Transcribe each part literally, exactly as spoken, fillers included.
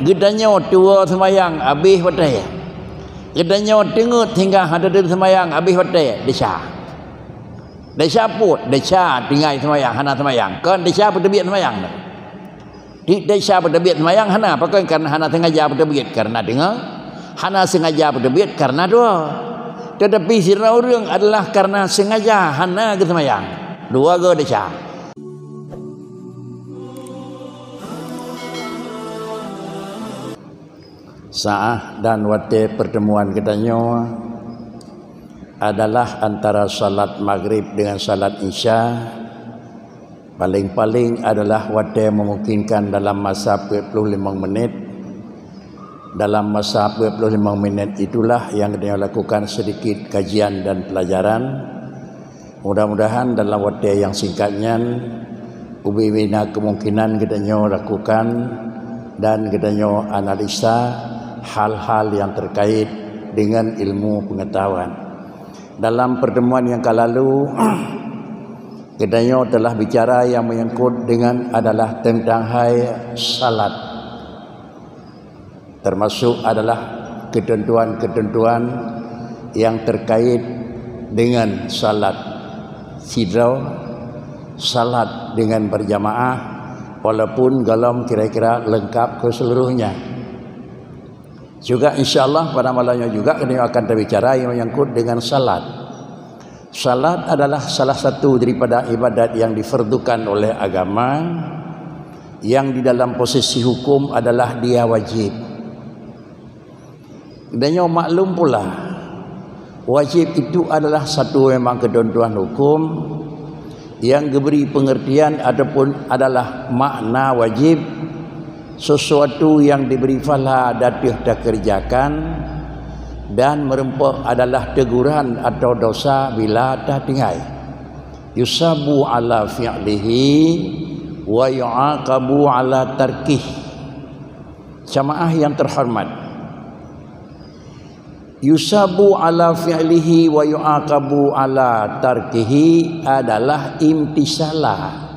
Geutanyoe tuwoe seumayang abéh watée. Geutanyoe teungeut sehingga hana teuseumbayang abéh watée, desya. Desya peuet, desya tinggai seumayang, hana seumayang. Kon desya peuteubiet seumayang. Di desya peuteubiet seumayang hana, pakon? Karena hana sengaja peuteubiet karena deungoe, hana sengaja peuteubiet karena tuwoe. Tetapi sidroe ureuëng adalah karena sengaja hana geuseumayang. Dua go desya. Saat dan watée pertemuan geutanyoe adalah antara salat maghrib dengan salat isya. Paling-paling adalah watée memungkinkan dalam masa peuet puluh limong menit. Dalam masa peuet puluh limong menit itulah yang geutanyoe lakukan sedikit kajian dan pelajaran. Mudah-mudahan dalam watée nyang singkat nyan, ubé-ubé na kemungkinan geutanyoe lakukan dan geutanyoe analisa hal-hal yang terkait dengan ilmu pengetahuan. Dalam pertemuan yang ka lalu, geutanyoe telah bicara yang menyangkut dengan adalah tentang hai salat, termasuk adalah ketentuan-ketentuan yang terkait dengan salat sidroe, salat dengan berjamaah, walaupun golom kira-kira lengkap keseluruhnya. Juga, insya Allah, pada malam nyoe juga kami akan terbicara yang menyangkut dengan salat. Salat adalah salah satu daripada ibadat yang difardukan oleh agama, yang di dalam posisi hukum adalah dia wajib. Dan nyoe maklum pula, wajib itu adalah satu memang ketentuan hukum yang diberi pengertian ataupun adalah makna wajib, sesuatu yang diberi pahala dateuh takerjakan, dan meureumpok adalah teguran atau dosa bila tatinggai. Yusabu ala fi'lihi wa yu'aqabu ala tarkih. Jamaah yang terhormat, yusabu ala fi'lihi wa yu'aqabu ala tarkihi adalah imtisalah.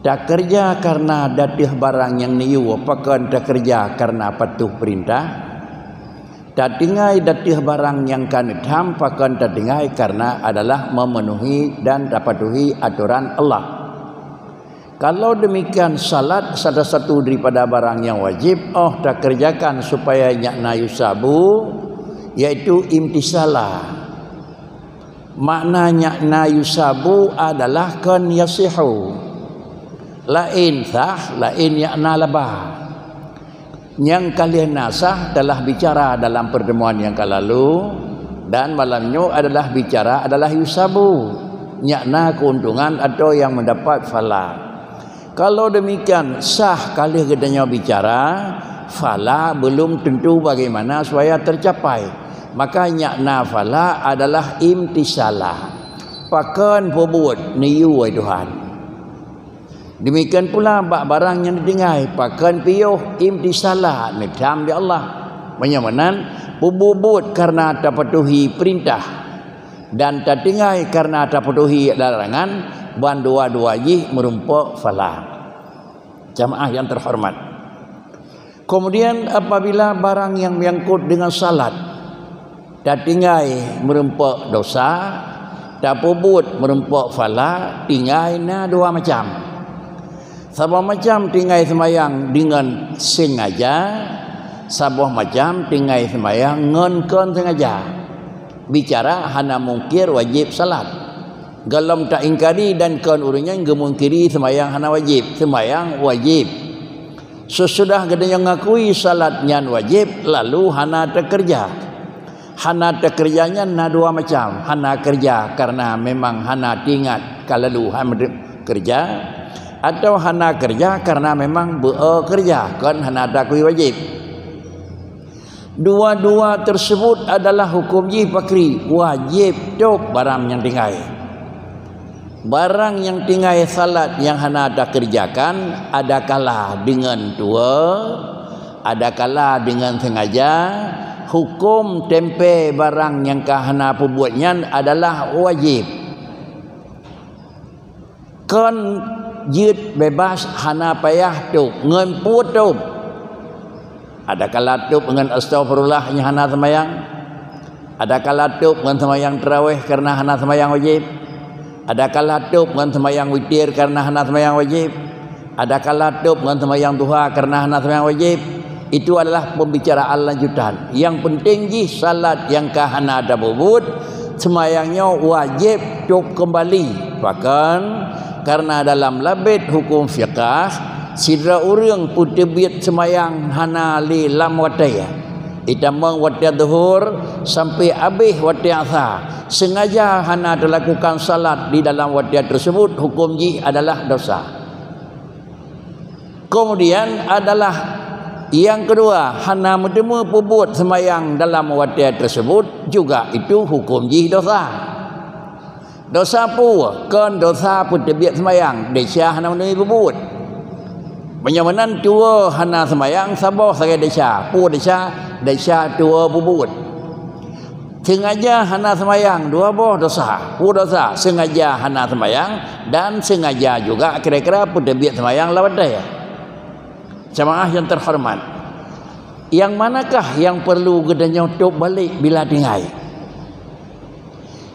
Takerja karena dateuh barang nyang neuyue, pakon takerja karena patuh peurintah. Tatinggai dateuh barang nyang ka neutham, pakon tatinggai karena adalah memenuhi dan tapatuhi atoran Allah. Kalau demikian, salat salah satu daripada barang nyang wajib, oh, takerjakan supaya nyak na yusabu, yaitu imtisalah. Makna nyak na yusabu adalah kon yasihu. Laén sah, laén nyak na laba. Nyang ka lheueh na sah telah bicara dalam pertemuan nyang ka lalu, dan malam nyoe adalah bicara adalah yusabu, nyak na keuntungan atau yang mendapat pahala. Kalau demikian, sah ka lheueh geutanyoe bicara, pahala belum tentu bagaimana supaya tercapai. Maka nyak na pahala adalah imtisalah. Pakon peubuet neuyue, wahai Tuhan. Demikian pula bak barang nyang ditinggai, pakon piôh imtisalah neutham di Allah. Meunyoe meunan, peubuet-buet karena tapatuhi peurintah dan tatinggai karena tapatuhi larangan, ban dua-dua jih meurumpok pahala. Jamaah yang terhormat. Kemudian apabila barang yang menyangkut dengan salat, tatinggai meurumpok dosa, tapeubuet meurumpok pahala, tinggai na dua macam. Saboh macam tinggai seumayang deungon sengaja, saboh macam tinggai seumayang ngon kon sengaja. Bicara hana mungkir wajib salat. Golom taingkari dan kon ureuëng nyan geumungkiri seumayang hana wajib, seumayang wajib. Sesudah geutanyoe ngakui salat nyan wajib, lalu hana takerja. Hana takerja nyan na dua macam, hana kerja karena memang hana tingat ka lalu hana kerja, atau hana kerja karena memang beu keureuja, kon hana takui wajib. Dua-dua tersebut adalah hukum jih pakri, wajib tôb barang nyang tinggai. Barang nyang tinggai salat nyang hana takeureujakan, adakala deungon tuwoe, adakala deungon sengaja, hukum tempe barang nyang ka hana peubuet nyan adalah wajib. Kon jeuet bebas hana payah tôb, ngon peue tôb. Adakala tôb ngon astaghfirullah nyan hana seumayang? Adakala tôb ngon seumayang tarawih kareuna hana seumayang wajéb? Adakala tôb ngon seumayang witir kareuna hana seumayang wajéb? Adakala tôb ngon seumayang duha kareuna hana seumayang wajéb? Itu adalah pembicaraan lanjutan. Nyang peunteng jih salat nyang ka hana tapeubuet, seumayang nyoe wajéb tôb keumbali. Pakon? Kareuna dalam labet huköm fiqah, sidroe ureuëng peuteubiet seumayang hana lé lam watée. Itamong watée zuhur sampai abéh watée asa, sengaja hana talakukan salat di dalam watée tersebut, huköm jih adalah dosa. Kemudian adalah yang kedua, hana meuteumé peubuet seumayang dalam watée tersebut, juga itu huköm jih dosa. Dosa peue? Kon dosa peuteubiet seumayang, desya hana meuteumé peubuet. Meunyoe meunan tuwoe hana seumayang, saboh sagai desya. Peue desya? Desya tuwoe peubuet. Sengaja hana seumayang, dua boh dosa. Peue dosa? Sengaja hana seumayang dan sengaja juga kira-kira peuteubiet seumayang lam watée. Jamaah yang terhormat, yang manakah yang perlu geutanyoe tôb balek bila tinggai?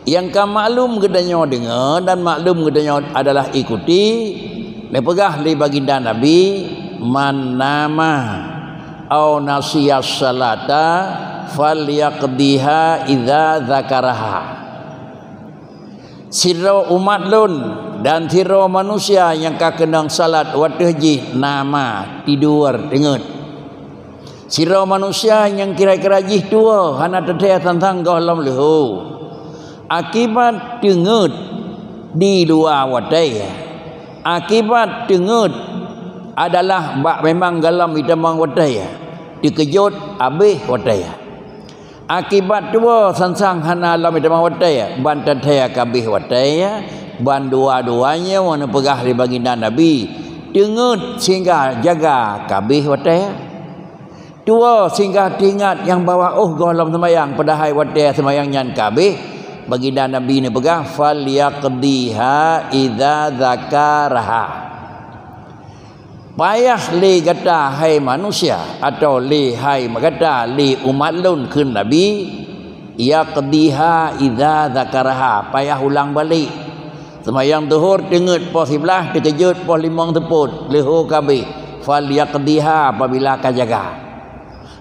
Nyang ka maklum geutanyoe deungoe dan maklum geutanyoe adalah ikuti, neupeugah lé baginda Nabi, "Man nama au nasiya salata falyaqdiha idza dzakaraha." Sidroe umat lôn dan sidroe manusia nyang ka keunong salat watée jih nama, tidur, teungeut. Sidroe manusia nyang kira-kira jih tuwoe hana teuthée tantang gohlom leuho. Akibat teungeut di luwa watée. Akibat teungeut adalah bak memang gohlom itamong watée. Teukeujot abéh watée. Akibat tuwoe sansang hana lom itamong watée, ban teuthée kabéh watée, ban dua-dua nyoe neupeugah lé baginda Nabi, teungeut sehingga jaga kabéh watée. Tuwoe sehingga teuingat nyang bahwa óh gohlom seumayang, padahai watée seumayang nyan kabéh, baginda Nabi neupeugah, "Falyaqdiha idza dzakaraha." Payah lé gata hai manusia, atawa lé hai gata lé umat lôn kheun Nabi, "Yaqdiha idza dzakaraha," payah ulang balek. Seumayang duhur teungeut poh siblaih, teukeujot poh limong seupôt, leuho kabéh, "Falyaqdiha," apabila ka jaga.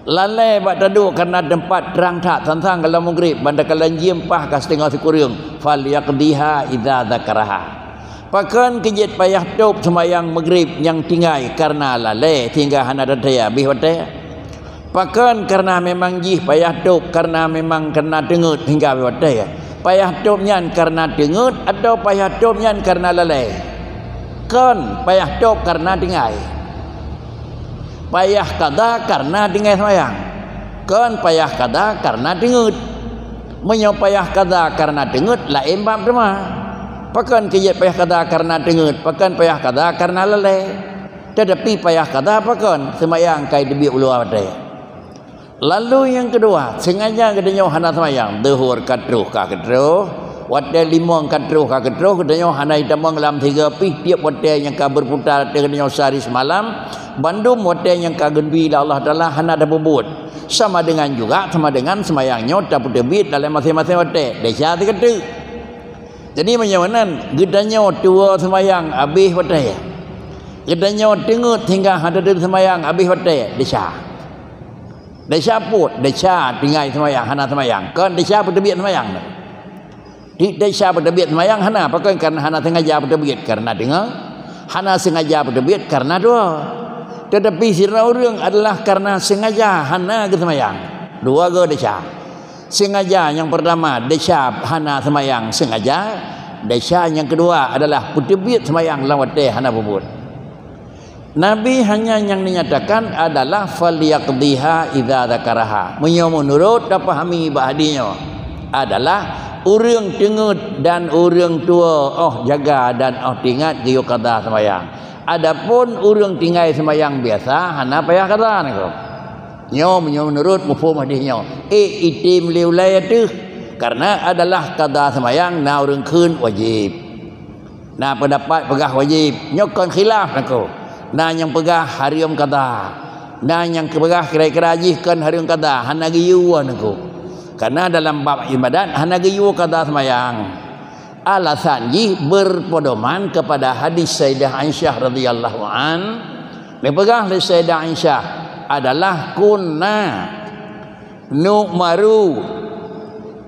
Lalée bak taduek kareuna teumpat trang that, sansang gohlom mugrib, ban takalon jeuem paih ka siteungoh sikureueng, "Falyaqdiha idza dzakaraha." Pakon keu jeuet payah tôb seumayang mugrib nyang tinggai kareuna lalée sehingga hana teuthée abéh watée? Pakon kareuna memang jih payah tôb kareuna memang kareuna teungeut hingga abéh watée? Payah tôb nyan kareuna teungeut atawa payah tôb nyan kareuna lalée? Kon payah tôb kareuna tinggai. Payah kada kareuna tinggai seumayang. Kon payah kada kareuna teungeut. Meunyoe payah kada kareuna teungeut, laén bab teuma. Pakon keu jeuet payah kada kareuna teungeut, pakon payah kada kareuna lalée. Teutapi payah kada pakon, seumayang ka iteubiet u luwa watée. Lalu nyang keudua, sengaja geutanyoe hana seumayang, duhur ka troh ka keutroh, watée limong ka troh ka keutroh, geutanyoe hana itamong lam sigoe pih, tieb watée nyang ka beuputa ateueh geutanyoe sehari seumalam, bandum watée nyang ka geubri lé Allah Taala hana tapeubuet. Sama dengan juga, sama dengan seumayang nyoe tapeuteubiet dalam maséng-maséng watée, desya sigoe teuk. Jadi meunyoe meunan, geutanyoe tuwoe seumayang abéh watée. Geutanyoe teungeut sehingga hana teubiet seumayang abéh watée, desya. Desya peue? Desya tinggai seumayang, hana seumayang. Kon desya peuteubiet seumayang. Di desya peuteubiet seumayang hana, pakon kareuna hana sengaja peuteubiet, kareuna teungeut. Hana sengaja peuteubiet kareuna dua. Teutapi sidroe ureuëng adalah kareuna sengaja hana geuseumayang. Dua goe desya. Sengaja nyang peurtama desya hana seumayang sengaja, desya nyang keudua adalah peuteubiet seumayang lam watée hana peubuet. Nabi hanya nyang dinyatakan adalah falyaqdiha idza dzakaraha. Meunyoe meunurot tapahami bak hadis nyoe adalah ureuëng teungeut dan ureuëng tuwoe óh jaga dan óh teuingat geuyue kada seumayang. Adapun ureuëng tinggai seumayang biasa hana payah kada niko. Nyoe meunyoe meunurot muphom hadis nyoe, ék item lé ulée ateueh, kareuna adalah kada seumayang na ureuëng kheun wajéb. Na peundapat peugah wajéb, nyoe kon khilaf nangko. Na nyang peugah hareuem kada. Dan nyang keupeugah kira-kira jih kon hareuem kada, hana geuyue woe neuku. Karena dalam bab ibadat hana geuyue kada seumayang. Alasan jih berpedoman kepada hadis Sayyidah Aisyah radhiyallahu an. Neupeugah lé Sayyidah Aisyah adalah kunna nu'maru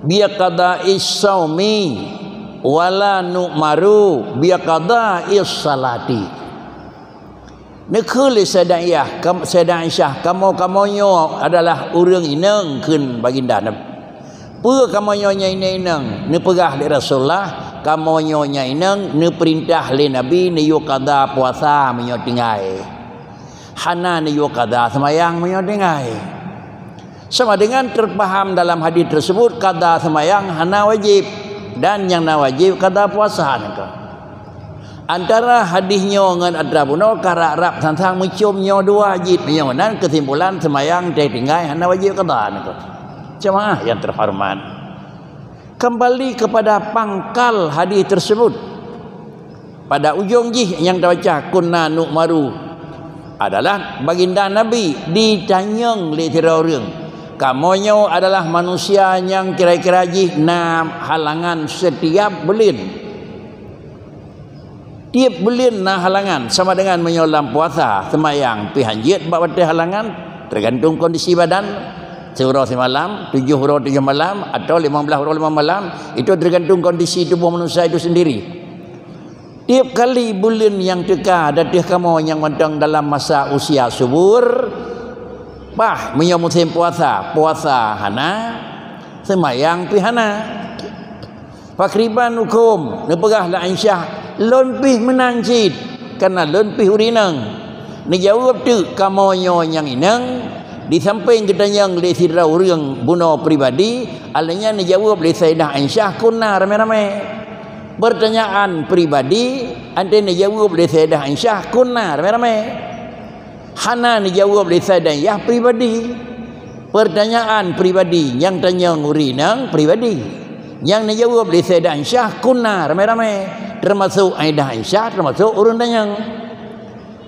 biqada'is shaumi wala nu'maru biqada'is shalati. Neukheun lé Sayyidah Aiyah, kam-, Sayyidah Aisyah, "Kamoe-kamoe nyoe adalah ureuëng inong," kheun baginda Nabi. "Peue kamoe nyoe nyang inong-inong?" Neupeugah lé Rasulullah, "Kamoe nyoe nyang inong neupeurintah lé Nabi neuyue kada puasa meunyoe tinggai. Hana neuyue kada seumayang meunyoe tinggai." Sama dengan terpaham dalam hadis tersebut, kada seumayang hana wajib, dan nyang na wajib kada puasa neuka. Antara hadis nyoe ngon atra bunoe ka rab-rab sang-sang meucom nyoe dua jih, meunyoe nan keusimpulan seumayang teutinggai hana wajib kada neuka. Jemaah yang terhormat, kembali kepada pangkal hadis tersebut. Pada ujong jih nyang tabaca kunna nu'maru adalah baginda Nabi ditanyong lé sidroe ureuëng, "Kamoe nyoe adalah manusia nyang kira-kira jih na halangan setiap buleuen." Tiep buleuen na halangan, sama dengan meunyoe lam puasa, seumayang pih hanjeuet bak watée halangan, tergantung kondisi badan, siuroe simalam, tujoh uroe tujoh malam, atau lima belas uroe lima malam, itu tergantung kondisi tubuh manusia itu sendiri. Tiep kali buleuen nyang teuka ateueh kamoe nyang mantong dalam masa usia subur, bah meunyoe musém puasa, puasa hana, seumayang pih hana. Pakriban huköm, neupeugah lé Aisyah, "Lôn pih meunan cit, kareuna lôn pih ureuëng inong." Neujaweueb teuk, "Kamoe nyoe nyang inong." Disampéng geutanyong lé sidroe ureuëng bunoe pribadi, alheuh nyan neujaweueb lé Sayyidah Aisyah, "Kunna ramé-ramé." Peurtanyaan pribadi, anté neujaweueb lé Sayyidah Aisyah, "Kunna ramé-ramé." Hana neujaweueb lé Sayyidah Aisyah pribadi. Peurtanyaan pribadi nyang tanyong ureuëng inong pribadi. Nyang neujaweueb lé Sayyidah Aisyah, "Kunna ramé-ramé." Teumasok Sayyidah Aisyah, teumasok ureuëng tanyong.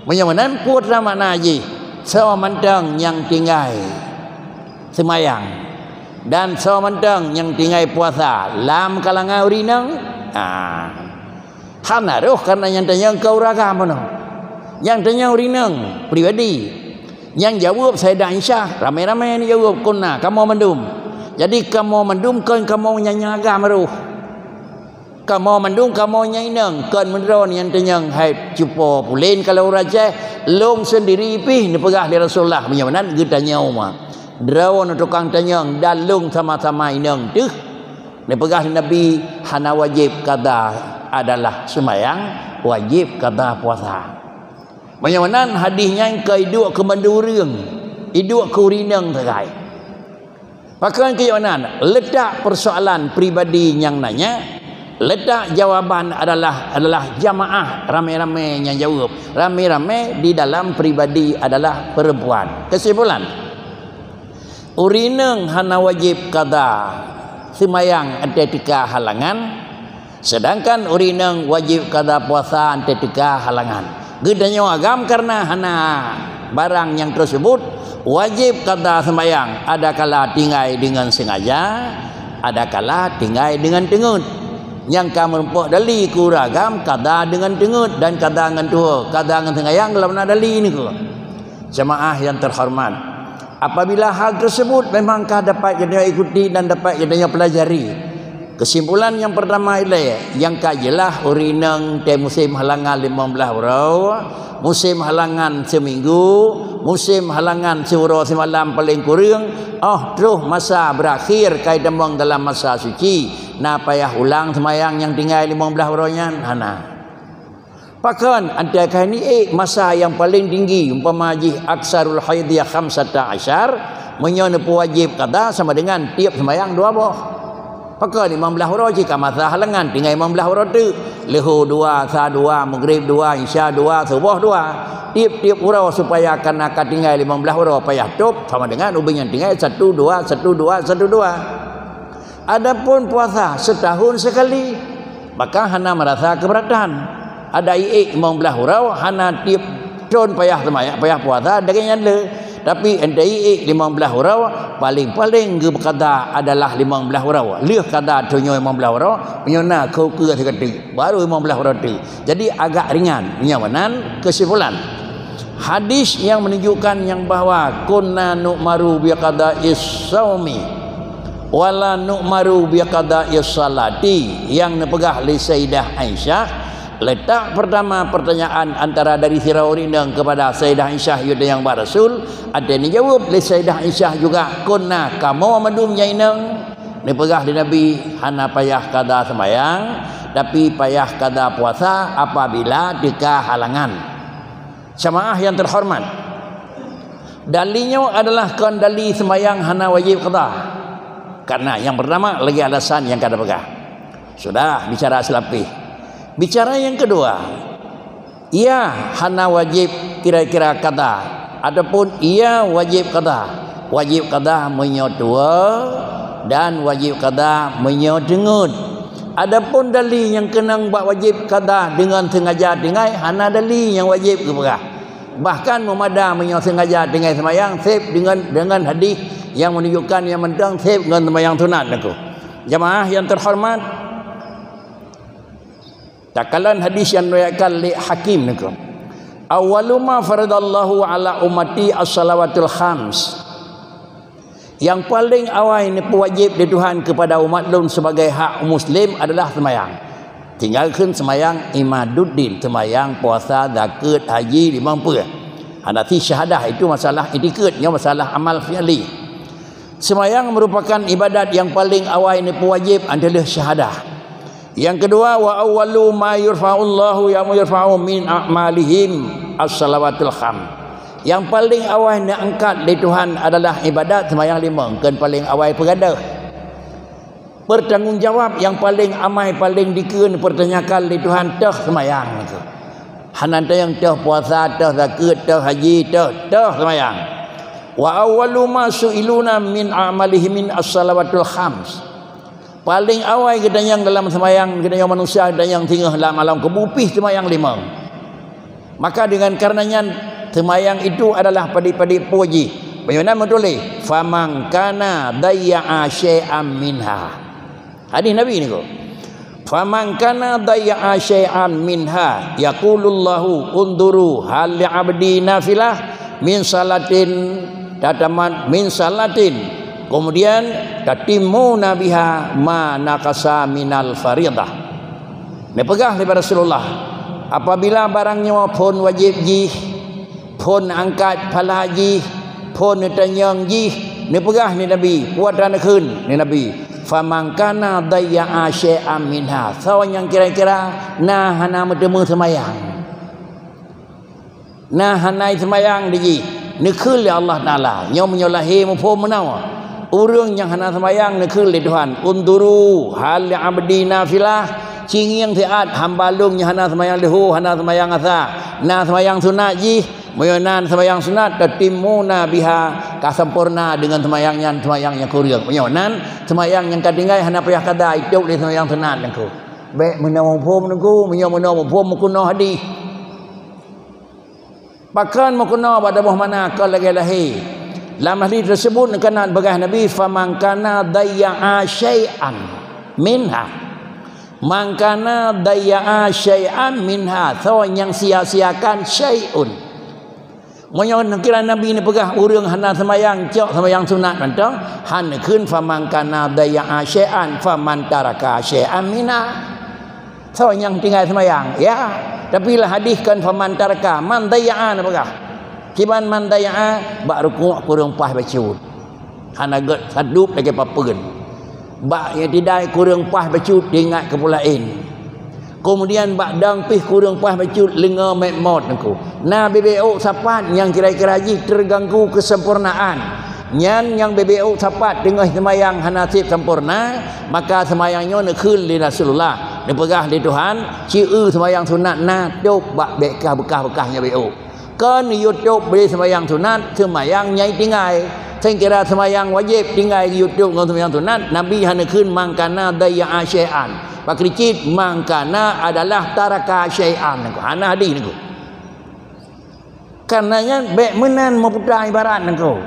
Meunyoe meunan, peue makna jih? Soe mantong nyang tinggai seumayang dan soe mantong nyang tinggai puasa lam kalangan ureuëng inong? Ah. Hana roh, kareuna nyang tanyong kon ureuëng agam bunoe. Nyang tanyong ureuëng inong pribadi. Nyang jaweueb Sayyidah Aisyah, ramé-ramé neujaweueb, "Kunna, kamoe mandum." Jadi kamoe mandum kon kamoe nyang, nyang agam roh. Kamoe mandum kamoe nyang inong, kon meudroe nyang tanyong hai cupo pulen kalau ureuëng Aceh, lôn sendiri pih neupeugah lé Rasulullah, meunyoe meunan geutanyoe ma. Droeneuh tukang tanyong dan lôn sama-sama inong teuh. Neupeugah lé Nabi, hana wajéb kada adalah seumayang, wajéb kada puasa. Meunyoe meunan hadis nyan ka iduek keu mandum ureuëng, iduek keu ureuëng inong sagai. Pakon keu nyoe nan, letak persoalan pribadi nyang nanya, letak jawaban adalah, adalah jamaah ramé-ramé nyang jaweueb. Ramé-ramé di dalam pribadi adalah perempuan. Kesimpulan, ureuëng inong hana wajéb kada seumayang watée teuka halangan, sedangkan ureuëng inong wajéb kada puasa watée teuka halangan. Geutanyoe agam kareuna hana barang nyang teuseubut, wajéb kada seumayang, adakala tinggai deungon sengaja, adakala tinggai deungon teungeut. Nyang ka meurumpok dali keu ureuëng agam kada deungon teungeut dan kada ngon tuho, kada ngon seumayang lam na dali niko. Jamaah yang terhormat, apabila hal tersebut memang ka dapat geutanyoe ikuti dan dapat geutanyoe pelajari, kesimpulan yang pertama ilée nyang ka jeulaih ureuëng inong watée musém halangan limong blaih uroe, musém halangan seuminggu, musém halangan siuroe simalam paleng kureueng, óh troh masa beurakhir ka jitamong dalam masa suci, na payah ulang seumayang nyang tinggai limong blaih uroe nyan? Hana. Pakon, watée ka ini ék masa nyang paleng tinggi, umpama jih aksarul haidh ya khamsata asyar, meunyoe neupeuwajéb kada sama dengan tiep seumayang dua boh. Pakon limong blaih uroe cit ka masa halangan, tinggai limong blaih uroe teuk. Leuhô dua, sa dua, Maghrib dua, Isya dua, Suboh dua. Tiep-tiep uroe supaya kana ka tinggai limong blaih uroe payah tôb sama dengan ubeng nyang tinggai satu dua, satu dua, satu dua. Adapun puasa setahun sekali, maka hana merasa keberatan. Ada iék limong blaih uroe hana tiep thon payah seumayang, payah puasa, dageng nyan le. Tapi ente iék limong blaih uroe, paléng-paléng geuqada adalah limong blaih uroe. Lheueh qada tunyok limong blaih uroe, meunyoe na keu-keu sigoe teuk, baru limong blaih uroe teuk. Jadi agak ringan. Meunyoe meunan, kesimpulan. Hadis nyang menunjukkan nyang bahwa kunna nu'maru bi qada'is shaumi wa la nu'maru bi qada'is shalati, nyang neupeugah lé Sayyidah Aisyah, letak pertama pertanyaan antara dari sidroe ureuëng inong kepada Sayyidah Aisyah, yaitu nyang bak Rasul, até neujaweueb lé Sayyidah Aisyah juga, kunna, kamoe mandum nyang inong, neupeugah lé Nabi, hana payah qada seumayang, tapi payah qada puasa apabila teuka halangan. Jamaah yang terhormat, dali nyoe adalah kon dali seumayang hana wajéb qada. Karena yang pertama, lagi alasan nyang ka tapeugah. Sudah, bicara seulapeh. Bicara yang kedua, iya hana wajéb kira-kira qada, ataupun iya wajéb qada. Wajéb qada meunyoe tuwoe dan wajéb qada meunyoe teungeut. Adapun dali nyang keunong bak wajéb qada deungon sengaja tinggai, hana dali nyang wajéb geupeugah. Bahkan meumada meunyoe sengaja tinggai seumayang, seb deungon, deungon hadis nyang menunjukkan nyang mantong seb ngon seumayang sunat nangku. Jamaah yang terhormat, takalon hadis nyang riwayatkan lé Hakim nangku. Awwalu ma faradallahu ala ummati as-salawatul khams. Nyang paleng awai neupeuwajéb lé Tuhan keupada umat lôn sebagai hak muslim adalah seumayang. Tinggai kheun seumayang imaduddin, seumayang, puasa, zakeuet, haji, limong peue. Hana ti syahadah, itu masalah itikeuet, nyoe masalah amal fi'li. Seumayang meurupakan ibadat nyang paleng awai neupeuwajéb 'an teuh lheueh syahadah. Nyang keudua, wa awwalu ma yurfa'ullahu, ya, yurfa'u min a'malihim as-salawatul kham. Nyang paleng awai neuangkat lé Tuhan adalah ibadat seumayang limong, kon paleng awai peugadôh. Peutanggong jawab nyang paleng amai, paleng dikeue neupeutanyakan lé Tuhan toh seumayang nyoe. Hana teunyong toh puasa, toh zakeuet, toh haji, toh, toh seumayang. Wa awwalu ma su'iluna min a'malihim as-salawatul khams. Paleng awai geutanyong dalam seumayang, geutanyong manusia, geutanyong singoh lam alam kubu pih seumayang limong. Maka dengan karena nyan, seumayang itu adalah padit-padit puji. Meunyoe na meutuléh, "Faman kana dayya'a syai'an minha." Hadis Nabi niko. "Faman kana dayya'a syai'an minha, yaqulullahu, 'Unzuru hal li 'abdi nafilah min salatin tataman min salatin.'" Kemudian, "Tatimmuna biha ma naqasa minal faridah." Neupeugah lé Rasulullah, apabila barang nyoe phon wajéb jih, phon angkat phala jih, phon neutanyong jih, neupeugah lé Nabi, peue atra neukheun lé Nabi, "Faman kana dayya'a syai'an minha." Soe nyang kira-kira na hana meuteumé seumayang. Na hana seumayang di jih, neukheun lé Allah Taala. Nyoe meunyoe lahé muphom meunoe. Ureuëng nyang hana seumayang neukheun lé Tuhan, "Unzuru hal li 'abdi nafilah." Cingieng siat hamba lôn nyang hana seumayang leuhô, hana seumayang asa. Na seumayang sunat jih, meunyoe na seumayang sunat, "Tatimmuna biha," ka sampoereuna deungon seumayang nyan, seumayang nyang kureueng. Meunyoe nan seumayang nyang ka tinggai hana payah kada, itôb lé seumayang sunat nangku. Bék meunoe muphom nangku, meunyoe meunoe muphom meukunoe hadih. Pakon meukunoe bak daboh mana kon lagée lahé. Lam hadis tersebut neukeunat peugah Nabi, "Faman kana dayya'a syai'an minha." Man kana dayya'a syai'an minha, soe nyang sia-siakan syai'un. Meunyoe neukira Nabi neupeugah ureuëng hana seumayang, cok seumayang sunat mantong, han neukheun, "Faman kana dayya'a syai'an, faman taraka syai'an minha." Soe nyang tinggai seumayang? Ya. Tapi lam hadih kon faman taraka, man dayya'a neupeugah. Kiban man dayya'a, bak rukuk kureueng paih bacut. Hana gét sadub lagée papeuen. Bak i'tidai kureueng paih bacut teuingat keu peue laén. Keumudian bak dong pih kureueng paih bacut leungoe mét mot nangku. Na beubeue sapat nyang kira-kira jih teuganggu keusempurnaan. Nyan nyang beubeue sapat teungoh seumayang hana sép sampoereuna, maka seumayang nyoe neukheun lé Rasulullah, neupeugah lé Tuhan, "Ci-eu seumayang sunat na tôb bak bék kah beukah-beukah nyan beue." Kon YouTube bri seumayang sunat, seumayang nyai tinggai. Seumayang wajéb tinggai YouTube ngon seumayang sunat, Nabi hana kheun man kana dayya'a syai'an. Pakri cit man kana adalah taraka syai'an. Hana hadih nangku. Karena nyan bék meunan meuputa ibarat nangko.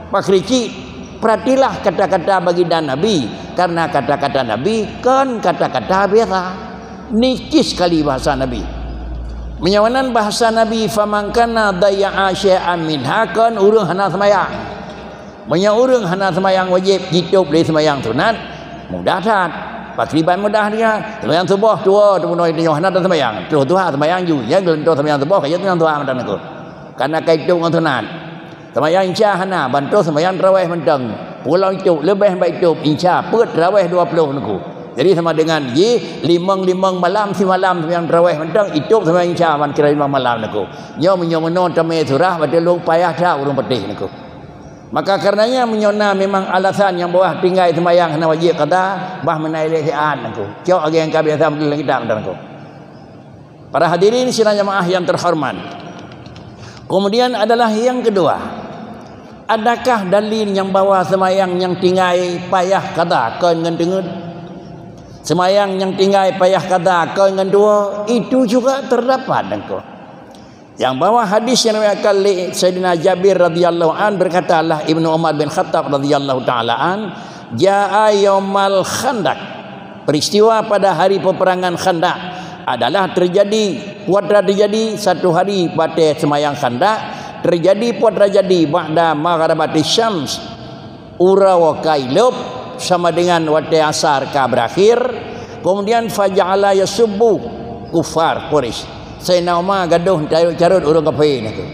Pakri cit, perhatilah kata-kata baginda Nabi, karena kata-kata Nabi kon kata-kata biasa. Niki sekali bahasa Nabi. Meunyoe nan bahasa Nabi, "Faman kana dayya'a syai'an minha," kon ureuëng hana seumayang. Meunyoe ureuëng hana seumayang wajéb jitôb lé seumayang sunat, mudah that. Pakriban mudah dia. Seumayang suboh tuwoe teubunoe nyoe hana taseumayang. Troh tuha seumayang ju. Nyang geuleuntô seumayang suboh ka jeuet seumayang tuha mantong nangko. Karena ka itôb ngon sunat. Seumayang isya hana, ban troh seumayang tarawéh mantong. Pulang itôb, leubeh bak itôb, isya, peuet tarawéh dua ploh nangko. Jadi sama dengan jih, limong-limong malam, simalam seumayang tarawéh mantong, itôb seumayang isya ban kira limong malam nangko. Nyoe meunyoe meunoe tamé surah, berarti lôn payah that ureuëng patéh nangko. Maka karenanya meunyoe na memang alasan nyang bahwa tinggai seumayang hana wajéb qada, bah meunan ilée siat nangko. Cok lagée nyang ka biasa meuteuntang kitab nangko. Para hadirin sidang jamaah yang terhormat. Kemudian adalah yang kedua, adakah dalil nyang bahwa seumayang nyang tinggai payah qada kon ngon teungeut? Seumayang nyang tinggai payah qada kon ngon tuwoe, itu juga terdapat nangko. Nyang bahwa hadis nyang riwayatkan lé Saidina Jabir radhiyallahu an, berkatalah Ibnu Umar bin Khattab radhiyallahu taala an, "Jaa yaumal khandaq." Peristiwa pada hari peperangan Khandaq adalah terjadi, kuatra terjadi satu hari batée seumayang Khandaq, terjadi kuatra jadi ba'da maghribati syams. Uroe ka ilôb sama dengan watée asar ka berakhir, kemudian faja'ala yasubbu kuffar Quraisy. Saidina Umar gadoh carot-carot ureuëng kafé nangko.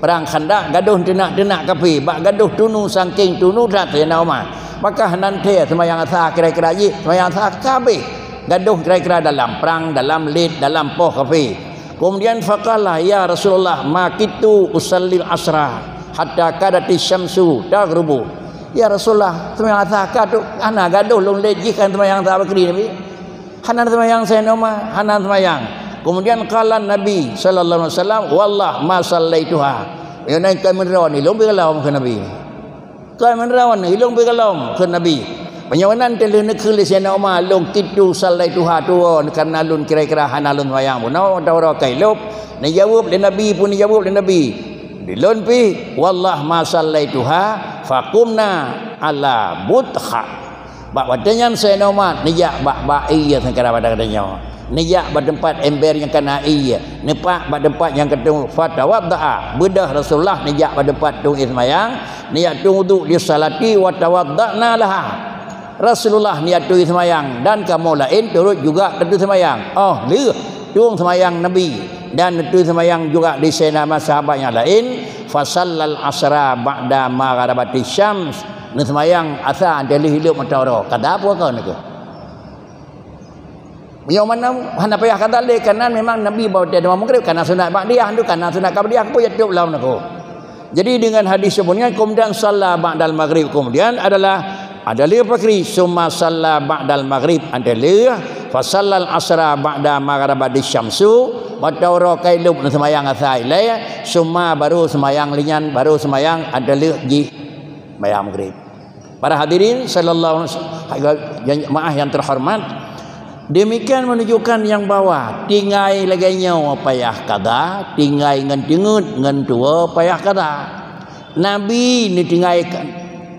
Perang Khandaq gadoh teunak-teunak kafé, bak gadoh tunu saking tunu that Saidina Umar. Maka nan thée seumayang asa kira-kira jih, seumayang asa ka habéh. Gadoh kira-kira dalam prang, dalam lét, dalam poh kafé. Kemudian faqala, "Ya Rasulullah, ma kitu usallil asra hatta kadati syamsu taghrubu." "Ya Rasulullah, seumayang asa ka tu hana gadoh lôn lét jih kan seumayang asa bakri Nabi. Hana seumayang saya nama, hana seumayang." Kemudian qala Nabi sallallahu alaihi wasallam, "Wallah ma sallaituha." Yang naik kami ron ni lôn beugalom ke Nabi. Kon meunyoe ilong beugalom keu Nabi. Meunyoe nan teulheueh neukheun lé Saidina Umar, "Lôn kitu sallaituha tuwoe, karena lôn kira-kira hana lôn seumayang bunoe atawa uroe ka ilôb." Neujaweueb lé Nabi, pun neujaweueb lé Nabi, "Di lôn pih, wallah ma sallaituha, faqumna ala butha." Bak watée nyan Saidina Umar neujak bak, bak ié sangkara pada geutanyoe. Neujak bak teumpat ember nyang kana ié, neupak bak teumpat nyang keutung, fatawaddaa, beudôh Rasulullah neujak bak teumpat tueng ié seumayang, neujak tueng uduk, li salati wa tawaddana laha. Rasulullah neujak tueng ié seumayang dan kamoe laén turot juga tatueng seumayang. Oh lheueh tueng seumayang Nabi dan tatueng seumayang juga di Saidina Umar sahabat nyang laén, fasallal asra ba'da maghribati syams. Neuseumayang asa dan lheueh ilôb mata uroe. Kata apa kau niko? Meunyoe mana hana payah kata lé, karena memang Nabi bak watée teuma maghrib kana sunat ba'diyah tu, kana sunat qabliyah, peue jatuh lom nako. Jadi dengan hadis sebelumnya, kemudian salla ba'dal maghrib, kemudian adalah ada lé pakri, summa salla ba'dal maghrib, ada lé, fa sallal asra ba'da maghribati syamsu, mata uroe ka ilôb neuseumayang asa ilée, summa baru seumayang linyan, baru seumayang ada lé jih seumayang maghrib. Para hadirin sallallahu alaihi wasallam, jamaah yang terhormat, demikian menunjukkan nyang bahwa tinggai lagée nyoe payah kada, tinggai ngon teungeut ngon tuwoe payah kada. Nabi neutinggai ka-,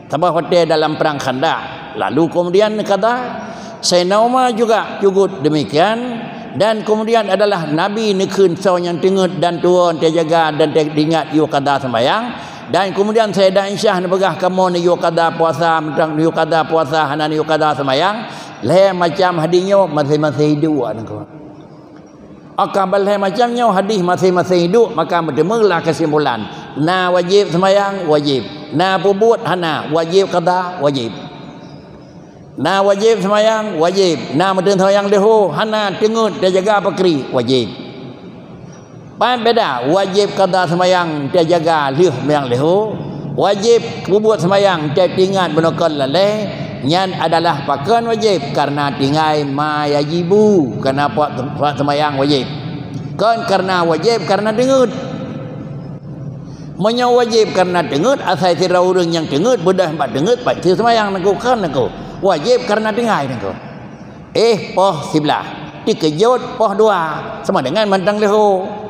sabab watée dalam perang Khandaq, lalu kemudian neukada. Saidina Umar juga cukup demikian, dan kemudian adalah Nabi neukheun soe nyang teungeut dan tuwoe teujaga dan teuingat yue kada seumayang. Dan kemudian Sayyidah Aisyah neupeugah, "Kamoe neuyue kada puasa, mantong neuyue kada puasa, hana neuyue kada seumayang." Lhée macam hadis nyoe maséng-maséng hidup nangko. Maka ban lhée macam nyoe hadis maséng-maséng hidup, maka meuteumeulah keusimpulan, na wajéb seumayang, wajéb. Na peubuet hana, wajéb kada, wajéb. Na wajéb seumayang, wajéb. Na meuteun seumayang leuho, hana teungeut teujaga pakri, wajéb. Pat beda, wajéb kada seumayang teujaga lheueh seumayang leuho, wajéb peubuet seumayang teuingat bunoe kon lalée, nyan adalah pakon wajéb, karena tinggai ma yajibu, karena puat, puat seumayang wajéb. Kon karena wajéb, karena teungeut. Meunyoe wajéb karena teungeut, asai sidroe ureuëng nyang teungeut, beudôh bak teungeut, pasti seumayang nangko, kon nangko. Wajéb karena tinggai nangko. Eh, poh siblaih. Teukeujot poh dua. Sama dengan mantong leuho.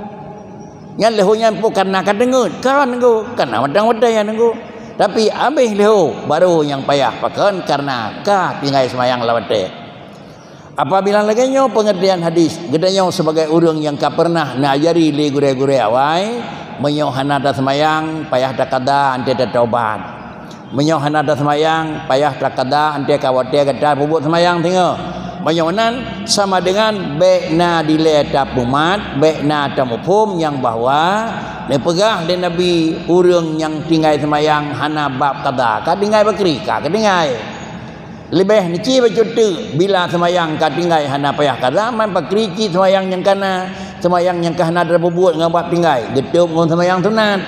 Nyan leuhô nyan peue kareuna ka deungeut, ka neunggu, kareuna watang-watée nyang neunggu. Tapi abéh leuhô baru nyang payah pakon kareuna ka tinggai seumayang lam watée. Apabila lagée nyoe peungeurtian hadis, geutanyoe sibagai ureuëng nyang ka peureunah neuajari lé gurée-gurée awai, meunyoe hana taseumayang, payah takada, anté tatobat. Meunyoe hana taseumayang, payah takada, anté ka watée gata peubuet seumayang singoh. Meunyoe nan, sama deungan bék na dilée tapeumat, bék na tamuphom nyang bahwa neupeugah lé Nabi, ureuëng nyang tinggai seumayang hana bab kada, ka tinggai bakri, ka tinggai. Leubeh neuci bacut teuk bila seumayang ka tinggai hana payah kada, man bakri cit seumayang nyang kana, seumayang nyang ka hana tapeubuet ngon bab tinggai, geutôb ngon seumayang sunat.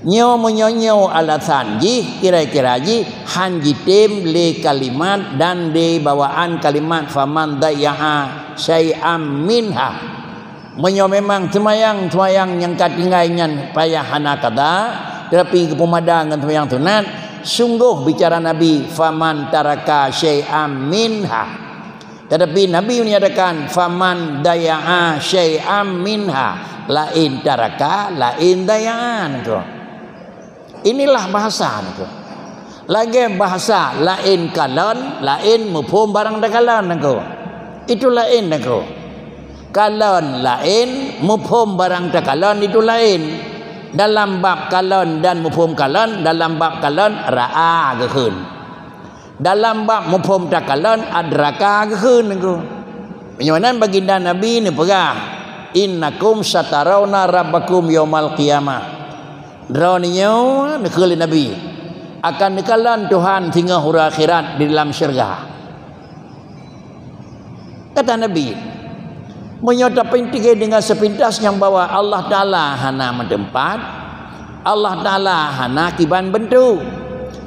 Nyoe meunyoe nyoe alasan jih, kira-kira jih han jitem lé kalimat dan lé bawaan kalimat faman dayya'a syai'am minha. Meunyoe memang seumayang-seumayang nyang ka tinggai nyan payah hana kada, teutapi geupeumada ngon seumayang sunat, sunggoh bicara Nabi, faman taraka syai'am minha. Tetapi Nabi menyatakan, "Faman daya'a syai'am minha," laén taraka, laén daya'a niko. Inilah bahasa niko. Lagée bahasa laén kalon, laén muphom barang takalon niko. Itu laén niko. Kalon laén, muphom barang takalon itu laén. Dalam bab kalon dan muphom kalon, dalam bab kalon ra'a geukheun. Dalam bab muphom takalon adraka geukheun niko. Meunyoe nan baginda Nabi neupeugah, "Innakum satarawna rabbakum yaumal qiyamah." Droeneuh nyoe neukheun lé Nabi akan neukalon Tuhan singoh uroe akhirat di dalam syeuruga. Kata Nabi, meunyoe tapeuintikée deungon seupintas nyang bahwa Allah Taala hana meuteumpat, Allah Taala hana kiban beuntuk.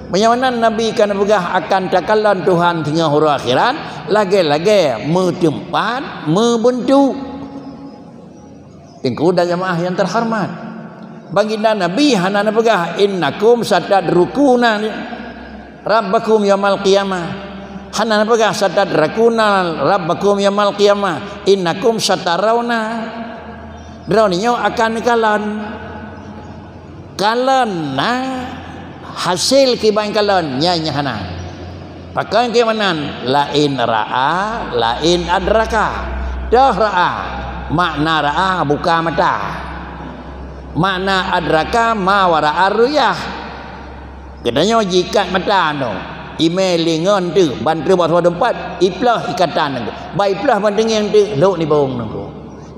Meunyoe nan Nabi ka neupeugah akan takalon Tuhan singoh uroe akhirat, lagée-lagée meuteumpat, meubeuntuk. Teungku dan jamaah nyang teuhoreumat, baginda Nabi hana neupeugah, "Innakum satadrukuna rabbakum yaumal qiyamah." Hana neupeugah, "Satadrukuna rabbakum yaumal qiyamah, innakum satarawna." Droeneuh nyoe akan neukalon. Kalon na, hasé kiban kalon nyan, nyan hana. Pakon keu meunan, laén ra'a, laén adraka. Toh ra'a, makna ra'a buka mata. Makna adraka ma wara'a ruyah. Geutanyoe jiikat mata nyoe, imé lingon teuh, ban trok bak saboh teumpat, iploh ikatan nyoe. Ban iploh ban teungieng teuh, lhok nibong nyoe.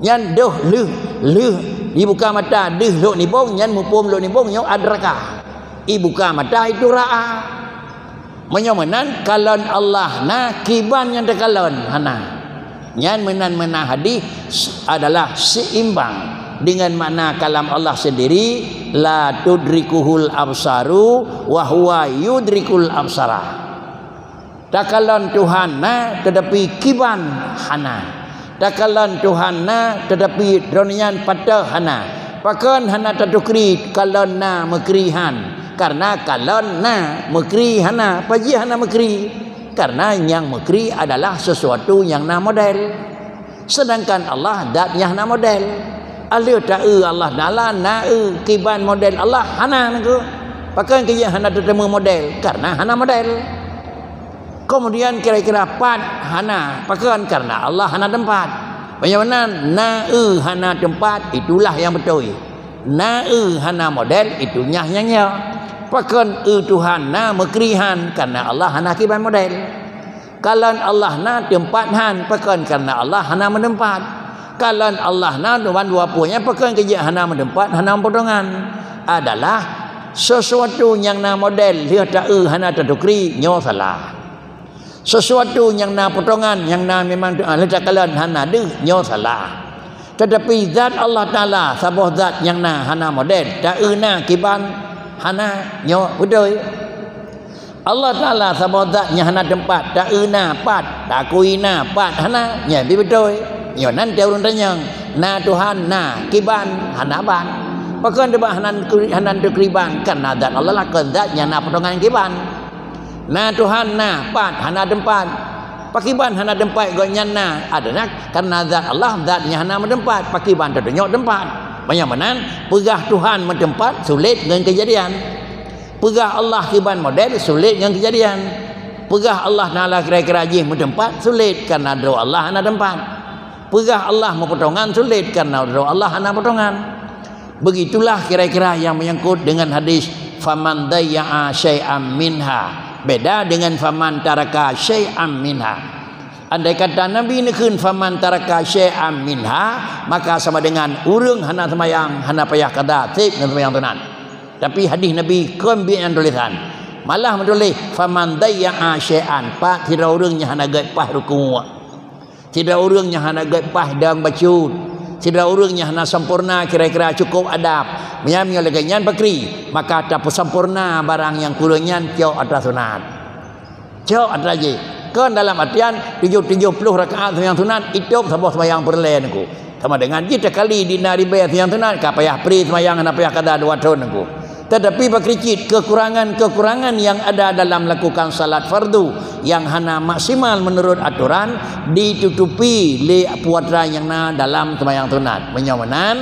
Nyan deuh lheueh, lheueh ibuka mata deuh lhok nibong, nyan muphom lhok nibong nyoe adraka. Ibuka mata itu ra'a. Meunyoe meunan kalon Allah na, kiban nyang takalon hana. Nyan meunan makna hadis adalah seimbang dengan makna kalam Allah sendiri, "La tudrikuhul absaru wa huwa yudrikul absara." Takalon Tuhan na, tetapi kiban hana. Takalon Tuhan na, tetapi droeneuh nyan patéh hana. Pakon hana tatukri kalon na meukri han? Karena kalon na meukri hana. Paji hana meukri? Karena nyang meukri adalah sesuatu nyang na model. Sedangkan Allah dat nyang hana model. Alheuh taeu Allah Taala na eu kiban model Allah hana nangku. Pakon keu hana teutemu model? Karena hana model. Kemudian kira-kira pat hana, pakon karena Allah hana teumpat. Meunyoe na eu hana teumpat, itulah yang beutôi. Na eu hana model, itu nyah nyang ya. Pakon eu Tuhan na meukri han, karena Allah hana kiban model. Kalon Allah na teumpat han, pakon karena Allah hana meuteumpat. Kalon Allah na dua dua punya, pakon keu hana meuteumpat, hana meupotongan. Adalah sesuatu nyang na model lheueh taeu hana tatukri, nyoe salah. Sesuatu nyang na potongan, nyang na memang tu, ah, lheueh takalon hana deuh, nyoe salah. Tetapi zat Allah Taala saboh zat nyang na hana model, taeu na kiban hana, nyoe beutôi. Allah Taala saboh zat nyang hana teumpat, taeu na pat, takui na pat hana, nyan pih beutôi. Nyoe nan tiep ureuëng tanyong, na Tuhan na, kiban hana ban. Pakon teuba hana keu-, hana tukri ban, karena zat Allah lah kon zat nyang na potongan kiban. Na Tuhan na, pat hana teumpat. Pakiban hana teumpat gobnyan na, adalah karena zat Allah zat nyang hana meuteumpat, pakiban teutunyok teumpat. Meunyoe meunan, peugah Tuhan meuteumpat sulet ngon keujadian. Peugah Allah kiban model sulet ngon keujadian. Peugah Allah Taala kira-kira jih meuteumpat sulet, karena droe Allah hana teumpat. Peugah Allah meupotongan sulet, karena droe Allah hana potongan. Begitulah kira-kira yang menyangkut dengan hadis, "Faman dayya'a syai'an minha." Beda dengan faman taraka syai'an minha. Andai kata Nabi neukheun, "Faman taraka syai'an minha," maka sama dengan ureuëng hana seumayang, hana payah kada seb ngon seumayang sunat. Tapi hadis Nabi kon biet nyan tulisan. Malah meutuléh, "Faman dayya'a syai'an," pat sidroe ureuëng nyang hana gét paih rukuk. Sidroe ureuëng nyang hana gét paih dong bacut. Sidroe ureuëng nyang hana sempurna kira-kira cukup adab. Meunyo lagée nyan pakri, maka tapeusampoerna barang nyang kureueng nyan cok atra sunat. Cok atra jih. Kon dalam artian tujoh, tujoh ploh rakaat seumayang sunat, itôb saboh seumayang peureulée nangku. Sama dengan jih takali di na ribée seumayang sunat, ka payah pri seumayang, hana payah kada dua thon nangku. Tetapi pakri cit kekurangan-kekurangan yang ada dalam lakukan salat fardu yang hana maksimal menurut aturan ditutupi lé puatra nyang na dalam seumayang sunat. Meunyoe meunan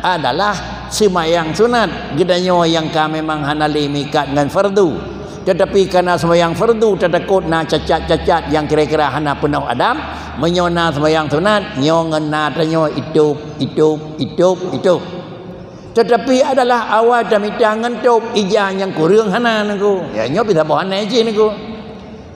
adalah seumayang sunat geutanyoe nyang ka memang hana lé meuikat ngon fardu. Tetapi karena seumayang fardu tatakot na cacat-cacat nyang kira-kira hana peunoh adab, meunyoe na seumayang sunat, nyoe ngon na tanyoe itôb, itôb, itôb, itôb. Tetapi adalah awai tamita ngon tôb, ija nyang kureueng hana nangku. Ya, nyoe pih saboh aneh jih nangku.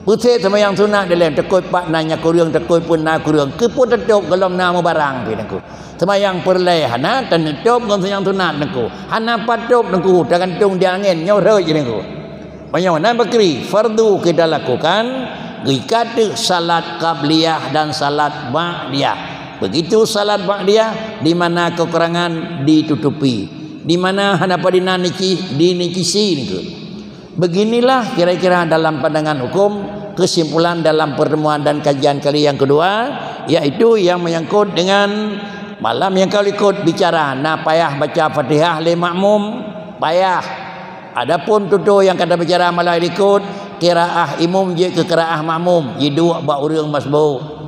Peusé seumayang sunat dilém, takot pat na nyang kureueng, takot pun na kureueng. Keupeue tatôb gohlom na mubarang pih nangku. Seumayang peureulée hana, taneutôb ngon seumayang sunat nangku. Hana pat tôb nangku, tagantung di angén, nyoe rhot jih nangku. Meunyoe nan pakri, fardu kita lakukan, geuikat salat qabliyah dan salat ba'diyah. Begitu salat ba'diyah, di mana kekurangan ditutupi, di mana hana padum na nici, dinicisi nangku. Beginilah kira-kira dalam pandangan hukum kesimpulan dalam pertemuan dan kajian kali yang kedua, yaitu yang menyangkut dengan malam yang ka likot bicara, na payah baca Fatihah lé makmum, payah. Adapun tutoe nyang ka tabicara malam likot, qiraah imum jeuet keu qiraah makmum, jiduek bak ureuëng masbuk.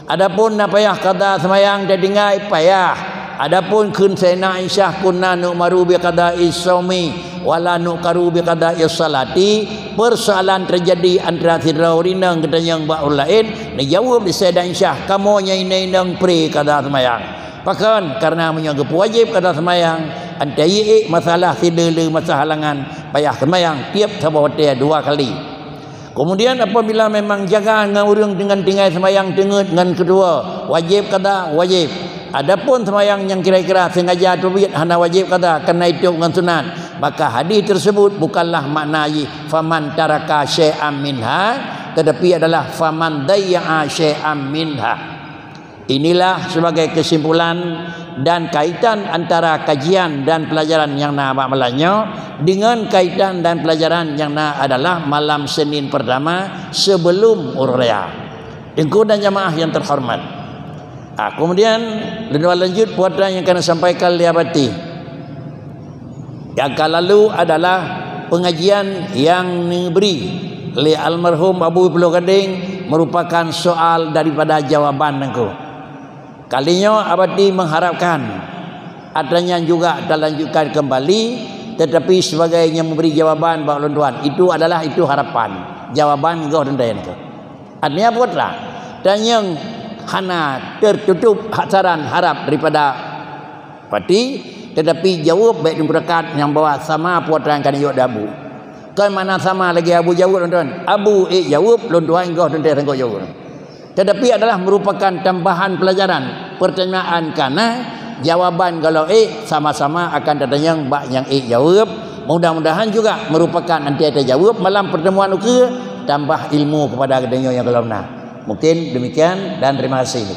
Adapun na payah kada seumayang tatinggai, payah. Adapun kheun Saidina Aisyah, "Kunna nu'maru bi qada'i shaumi wa la nu'karu bi qada'i shalati," persoalan terjadi antara sidroe ureuëng inong geutanyong bak ureuëng laén, neujaweueb lé Saidina Aisyah, "Kamoe nyan inong-inong pré kada seumayang." Pakon? Karena meunyoe geupeuwajéb kada seumayang, anta ié masalah sileue-leue masa halangan, payah seumayang tieb saboh watée dua kali. Kemudian, apabila memang jaga ngon ureuëng deungon tinggai seumayang teungeut ngon keudua, wajéb kada? Wajéb. Adapun seumayang nyang kira-kira sengaja teubiet hana wajéb kada, karena itôb ngon sunat, maka hadis tersebut bukanlah makna jih "faman taraka syai'an minha", tetapi adalah "faman dayya'a syai'an minha". Inilah sebagai kesimpulan dan kaitan antara kajian dan pelajaran nyang na bak malam nyoe dengan kaitan dan pelajaran nyang na adalah malam Senin pertama sebelum Uroe Raya. Teungku dan jamaah yang terhormat. Ah, kemudian, lôn lanjut peue nyang ka sampaikan lé Abati. Nyang ka lalu adalah pengajian nyang neubri lé almarhum Abu Pulo Gadeng merupakan soal daripada jawaban nangku. Kali nyoe Abati mengharapkan atra nyan juga talanjutkan kembali, tetapi sebagai nyang memberi jawaban bak ulôn tuan, itu adalah itu harapan. Jawaban goh teuntèe nangku. Artinya peue teuma? Tanyong hana tertutup saran harap daripada Abati, tetapi jaweueb bèk teungku rakat nyang bahwa sama peue nyang ka neujaweueb di Abu. Kon makna sama lagèe Abu jaweueb lôn tuan. Abu ék jaweueb, lôn tuan goh teuntèe sangkot jaweueb. Tetapi adalah merupakan tambahan pelajaran. Pertanyaan ka na, jawaban gohlom ék, sama-sama akan tatanyong bak nyang ék jaweueb. Mudah-mudahan juga merupakan nanti tajaweueb malam pertemuan ukeue, tambah ilmu kepada geutanyoe nyang gohlom na. Mungkin demikian dan terima kasih.